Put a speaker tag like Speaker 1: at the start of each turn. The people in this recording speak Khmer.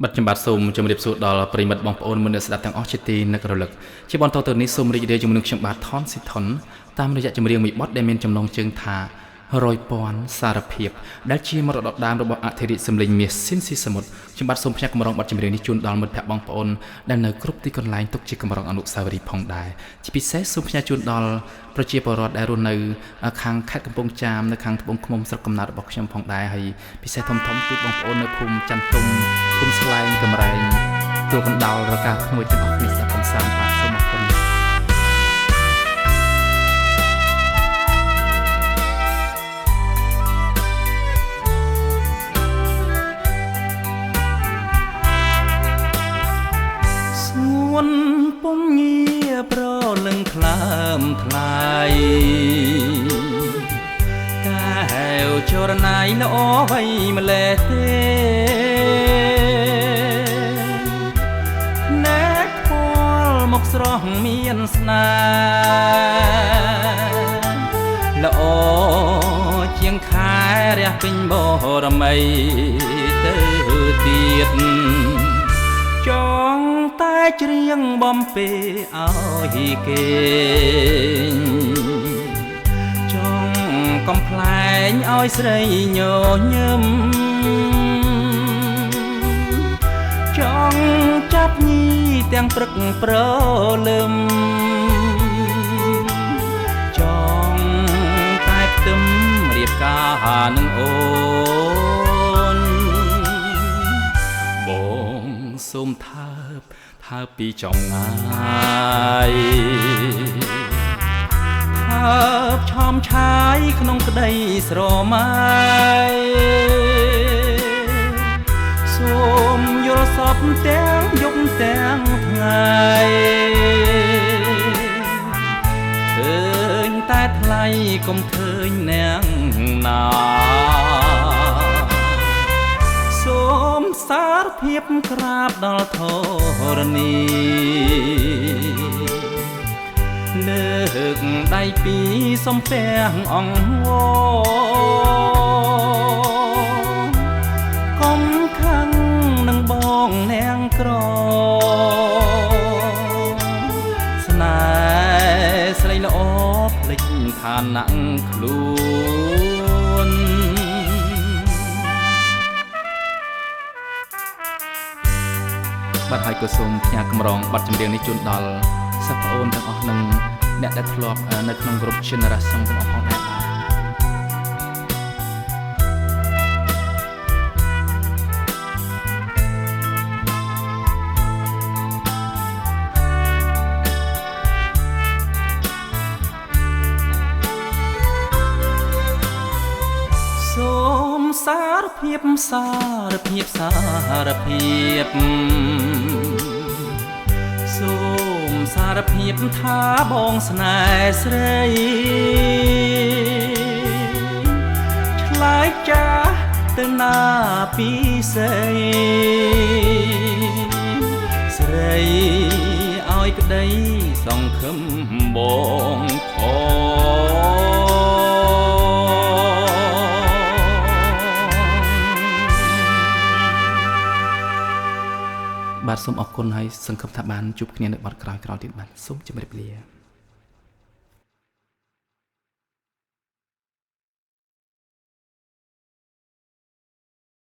Speaker 1: បាទខ្ញុំបាទសូមជម្រាបសួរដល់ប្រិយមិត្តបងប្អូនមនអ្នកស្ដាប់ទាំងអស់ជាទីនឹករលឹកជាបន្តទៅនេះសូមរីករាយជាមួយនឹងខ្ញុំបាទថនស៊ីថុនតាមរយៈចម្រៀងមួយបទដែលមានចំណងជើងថារយពាន់សារភាពដែលជាមរតកដើមរបស់អធិរាជសម្លេងមាសស៊ីនស៊ីសមុទ្រខ្ញុំបាទសូមផ្ញើកម្រងបទចម្រៀងនេះជូនដល់មិត្តភ័ក្តិបងប្អូនដែលនៅគ្រប់ទីកន្លែងទុកជាកម្រងអនុស្សាវរីយ៍ផងដែរជាពិសេសសូមផ្ញើជូនដល់ប្រជាពលរដ្ឋដែលរស់នៅខាងខេត្តកំពង់ចាមនៅខាងត្បូងឃ្មុំស្រុកកំណើតរបស់ខ្ញុំផងដែរហើយពិសេសធំៗគឺបងប្អូននៅភូមិចន្ទទុំភូមិស្លែងកំរែងទួលកណ្ដោលរកាក្មួយទាំងអស់គ្នាស្ដាប់កំសាន្តបាទសូមអរគុណ
Speaker 2: ពុំងារប្រលឹងថ្លើមថ្លៃកែវចរណៃល្អໄວម្លេះទេណែកពលមកស្រស់មានស្នេហ៍ល្អជាងខែរះពេញបរមីទៅទៀតចង់តែច្រៀងបំពេឲ្យគេចង់កំប្លែងឲ្យស្រីញញឹមចង់ចាប់ញីទាំងព្រឹកព្រលឹមចង់តែផ្ទឹមរៀបការនឹងអូនបងសូមថើបថើបពីចង់ងាយថើបឆោមឆាយក្នុងក្តីស្រមៃសូមយល់សពទាំងយប់ទាំងថ្ងៃឃើញតែថ្លៃកុំឃើញអ្នកណាសូមសារភាពក្រាបដល់ធរណីលើកដៃពីរសំពះអង្គវកុំខឹងនឹងបងនាងក្រស្នេហ៍ស្រីល្អភ្លេចឋានៈខ្លួន
Speaker 1: បាទហើយក៏សូមផ្ញើកម្រងបទចម្រៀងនេះជូនដល់សិស្សប្អូនទាំងអស់និងអ្នកដែលធ្លាប់នៅក្នុងក្រុម Generation ទាំងអស់ផងដែរបាទ
Speaker 2: សូមសារភាពសារភាពសារភាពសូមសារភាពថាបងស្នេហ៍ស្រីឆ្លើយចាស់ទៅណាពីសីស្រីឲ្យក្តីសង្ឃឹមបងផង
Speaker 1: បាទសូមអរគុណហើយសង្ឃឹមថាបានជួបគ្នានៅបទក្រោយៗទៀតបាទសូមជម្រាបលា